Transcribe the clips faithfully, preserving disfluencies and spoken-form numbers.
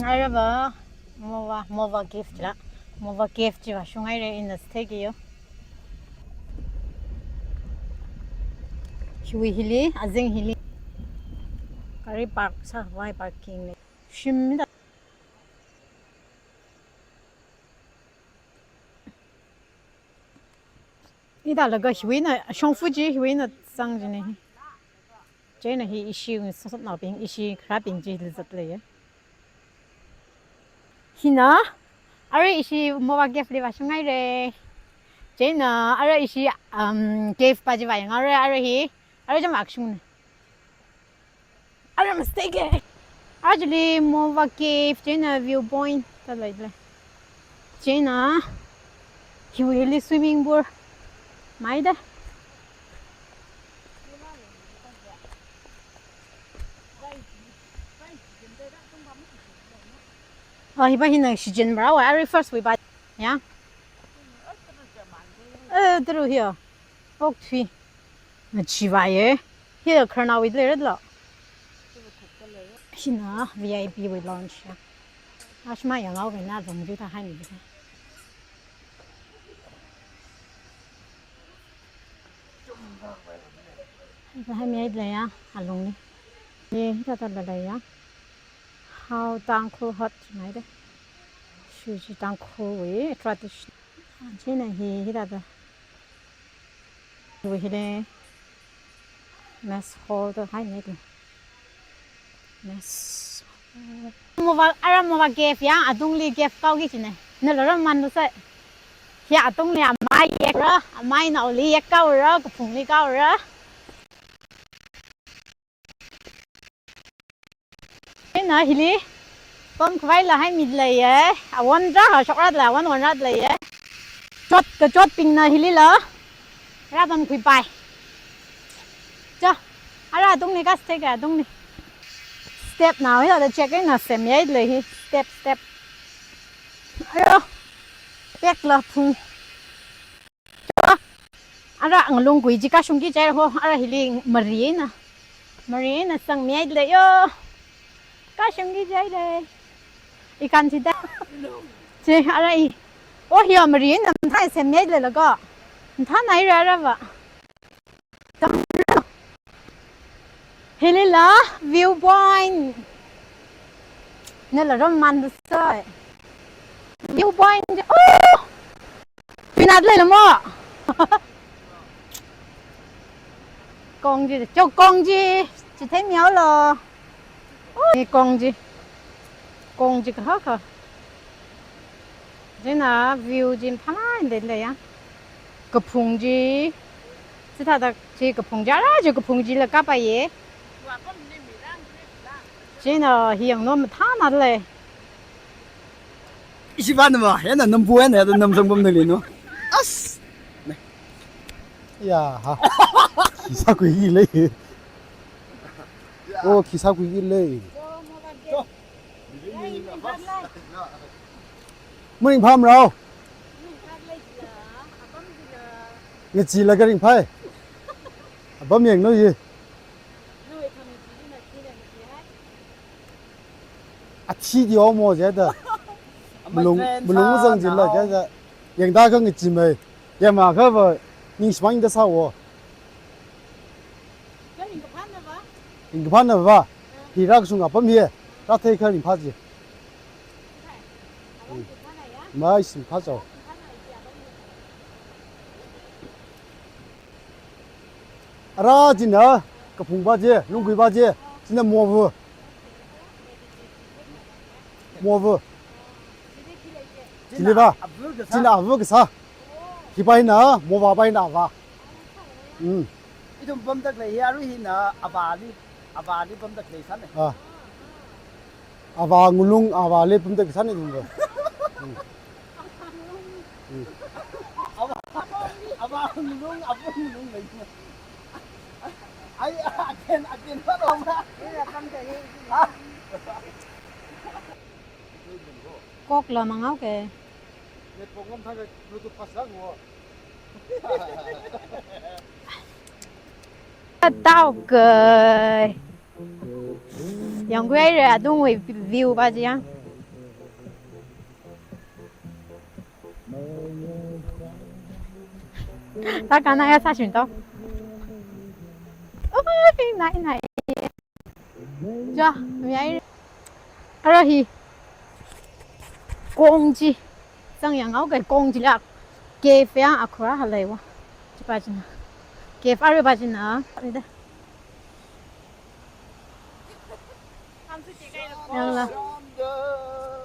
Arava, Mova, Mova Cave la. Mova Cave chi vāshunghaira, ina sātheikiyo. Hiwui hili, azing hili. Gari park sāvai parking na. Shimda. Hithālaga hiwui eina, shongfa chi hiwui eina zang jina hi. Chieina hi ishi ngasotnaobing, ishi kharābing chi hili zatleiya. Hina, arui ishi Mova Cave li vāshunghaira. Chieina, arui ishi, um, cave pa chi vāyangra, arui hi, arui cham vāshungna. Arui mistake e. Actually, Mova Cave, chieina viewpoint da leilei. Chieina, hiwui hili swimming pool. Maida. Ah, hipa hina shichin marao, arui first wui pa. Ya. Eh, turu hiya. Okthui. Ngachee vāya. Hiya khararnaowui leira lo. Hina V I P wui lounge ya. Ashma yangao kena zong ju ta haimi. Haimi leiya, alungli. Ye, hithāda leiya. Hao Tangkhul hut maida. Shuji Tangkhulwui tradition. Chieina hi, hithāda. Hiwui hili mess hall da haimida. Mess hall. Mova, ara Mova Cave ya, atungli cave kaoki jina. Nala rāmanlu sai. Hiya atungli amei yekra, ameinaoli yekkaora, kaphungli kaora. Chieina hili pamkhavaila haimi leiya. Awon rāhao shokra lei, awon wonra leiya. Chot, kachotbingna hilila rāpamkhuipai. Cha, ara atungli kasātheika atungli. Step nao hithāda check eina semya lei hi. Step, step. Ayo. Pekla phung. Ara ngalung kui chi kashungki jai ho, ara hili mari eina. Mari eina sangmi leiyo. Kashungki jai lei. Ikan chida. Che, ara i. Oh, hiya mari eina mathā semmi leilako. Mathānaira arava. Hilila viewpoint. Nala rāmanlu sai. Viewpoint. Oh! Pinat leilamo. Kong chi, cho kong chi. Chitheimihaolo. Oh, hi kong chi. Kong chi kahaka. Chieina view chi phānai leiya. Kaphung chi. Chithāda chi kaphung chi, ara chi kaphung chila kapaiya. Chieina hi yanglu mathāna lei. Ishi ba nama, yana nambu yana, yana namsang bam nali no. As. Ya ha. Khi sākhuiki lei. Oh, khi sākhuiki lei. Maringphāmarao. Ngacheelaga ringphai. Apam yanglu ye. Athi di omo jida. Malung, malung zang jila jida. Yangda kha ngacheemei. Yama kha va ningshimān da sāwo. Ringkaphāna va. Hi rākashung apam hi. Rāthei kha ringphā ji. Mai sim phā chao. Ara china kaphung ba je, lunggui ba je, china movu. Movu. Chili ba, china avu kasā. Hi ba hina, mova ba hina ava. Mm. Ithum pamda khalei hi arui hina avāli, avāli pamda khalei sāna. Ah. Avā ngalung, avāli pamda kasāna ithum ba. Mm. Avā, avā ngalung, avā ngalung lei. Ai, again, again, what was that? Kokla mangao ke. Tao ke. Yangkhuihaira, atungwui view ba chi ya. Ta kana ya sa shin to. Oi, nai, nai. Ja, mi ai. Ara hi. Kong chi. Zang yang au kai kong chi la. Cave ya akhur akha leiya. Chi pa china. Cave ara pa china. Ni da. Yangla.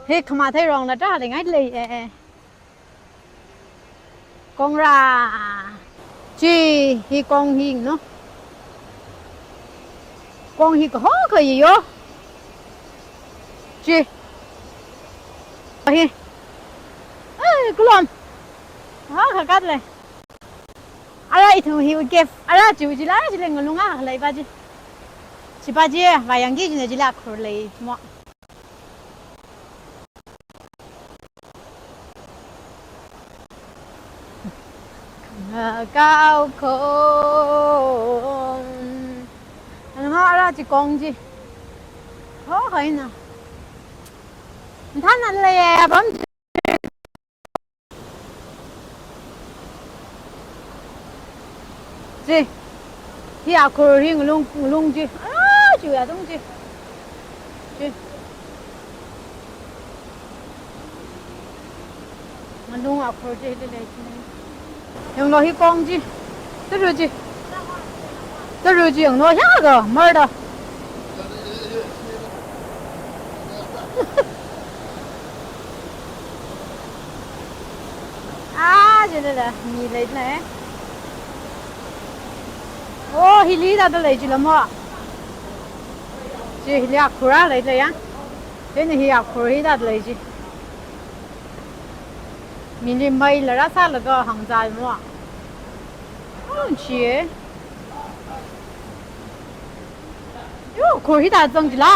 Hi khamathei rong la ta le ngai lei e. Kong ra. Chi, hi kong hi no. Kong hi kaho kayo. Chi. Hi. Ai, kulom. Ha, khakat le. Ara ithum hi cave. Ara chi chi la chi le ngalung akha leiya pa chi. Chi pa chi, vāyangki china chi la khur lei mo. Ngakao khong. Ana ara chi kong chi. Ho, kaina. Thanan leiya, bam chi. Chi. Hi akhur hi ngalung, ngalung chi. Ah, chi ya dong chi. Chi. Ngalung akhur chi hi lei chi. Yanglo hi kong chi. Tara chi. Tara chi yanglo ya ga, mar da. Ah, jilala, mi lei ne. Oh, hili da da lei jila mo. Chi hili akhur akha lei lei ya. Chieina hi akhur hi da da lei chi. Mili mei la rāsālaga hāngzai mo. Oh, chi e. Yo, khur hi da zang jila.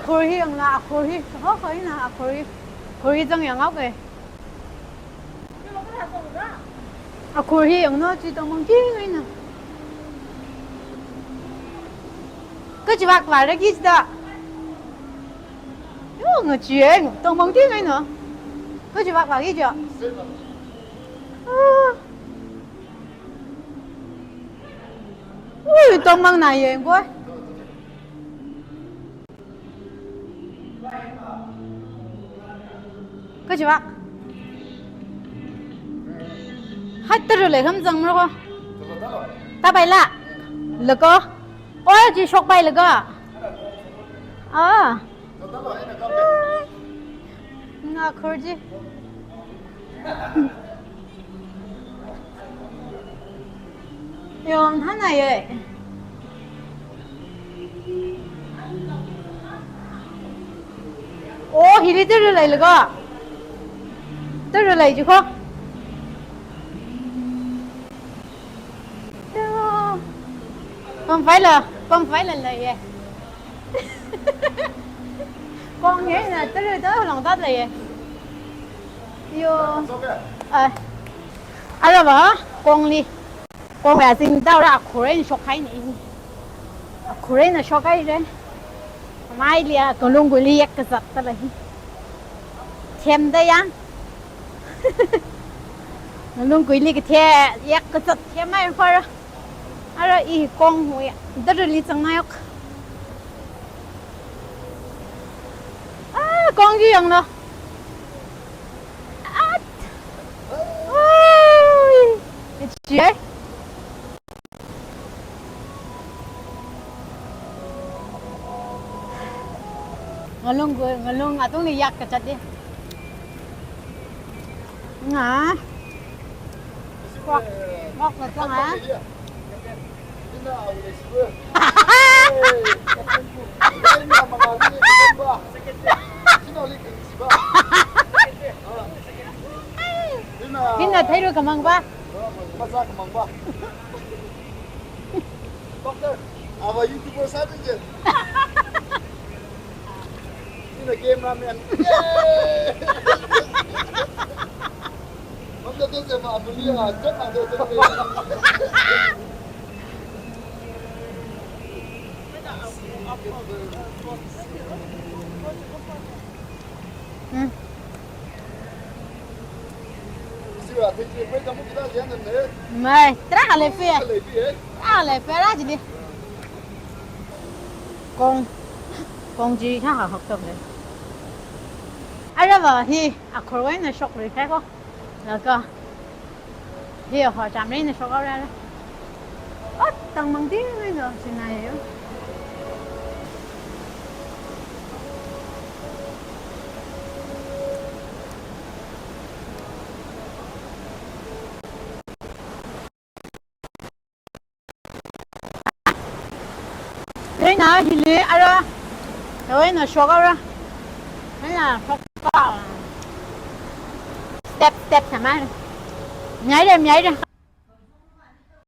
Khur hi yangla, khur hi. Ho, khur hi na, khur hi. Khur hi zang yang au ke. Akhur hi yangna, chi tongmang chi ngaina. Kachi vak vāra ki chida. Yo, nga chi e, tongmang chi ngaina. Kachi vak vāki cha. Ah. Ui, tongmang na ye, ngoi. Kachi vak. Hai tara lei kham zang mro ko. Tabai la. Lako. Oi, chi shokpai lako. Ah. Nga khur chi. Yong hana ye. Oh, hili tara lei lako. Tara lei chi ko. Yo. Pampai la, pampai la lei ye. Kong ye na, tara ta long ta lei ye. Yo. Ai. Ara ba, kong li. Kong ya sing ta ra khur eina shokhai ni. Khur eina shokhai re. Mai li a, kalung kuli yak kazat ta lei. Them da yang. Ngalung kuili kathe, yak kazat themmai phara. Ara i kong hui, darali chang nayok. Ah, kong ji yanglo. At. Ui. Chi e. Ngalung gu, ngalung atungli yak kazat di. Nga. Wak, wak na chang a. Hina theiru kamang ba. Doctor, our YouTuber sāda je. Ina cameraman. Yay! Mamda to se ma amuli a, jat na to se. Hmm. Sira, Mai, tarākha leipi. Tarākha leipi rā chili. Kong, kong chi kha ha hok tok lei. Arava hi akhorwui eina shokluikahai ko. Laga hi ho chāmrei eina shokhaora. Ot, tangmang ting eina sinayo. Eina hili ara, tawui eina shokhaora. Eina shokhaora. Step, step sāmai. Mihaira, mihaira.